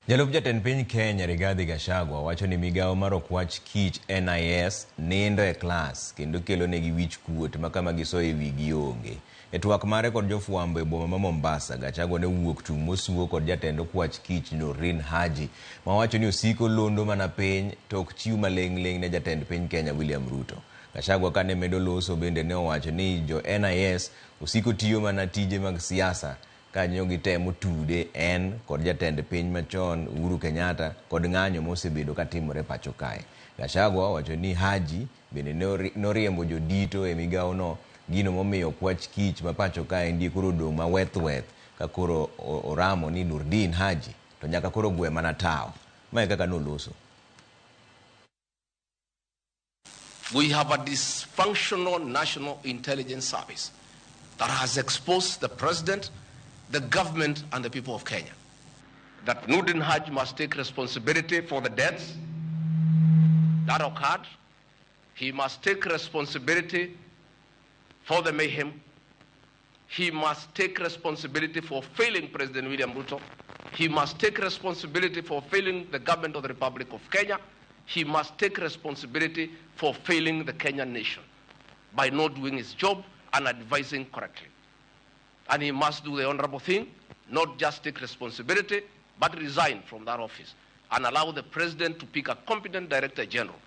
Jalup jatend piny Kenya Rigathi Gachagua wacho ni migawo mar okwach kich NIS nindo e klas kendo kelo negi wich kuot ma kama gisoye wigi onge. E twak mare kod jofwambo e boma ma Mombasa, Gachagua ne owuok tung' mosuo kod jatend okwach kich Noordin Haji ma wacho ni osiko londo mana piny to ok chiw maling'ling' ne jatend piny Kenya William Ruto. Gachagua kane medo loso bende ne owacho ni jo NIS osiko tiyo mana tije mag siasa kanyo gitemo tude en kod jatend piny machon Uhuru Kenyatta kod ng'anyo mosebedo katimore pacho kae. Gachagua owacho ni Haji bende noriembo jodito e migawo no, gino momiyo okwach kich ma pacho kae ndie koro odong' ma weth weth ka koro oramo ni Nurdin Haji to nyaka koro gwe mana tawo. Mae kaka noloso. We have a dysfunctional national intelligence service that has exposed the president, the government, and the people of Kenya. That Nurdin Haji must take responsibility for the deaths that occurred. He must take responsibility for the mayhem. He must take responsibility for failing President William Ruto. He must take responsibility for failing the government of the Republic of Kenya. He must take responsibility for failing the Kenyan nation by not doing his job and advising correctly. And he must do the honorable thing, not just take responsibility, but resign from that office and allow the president to pick a competent director general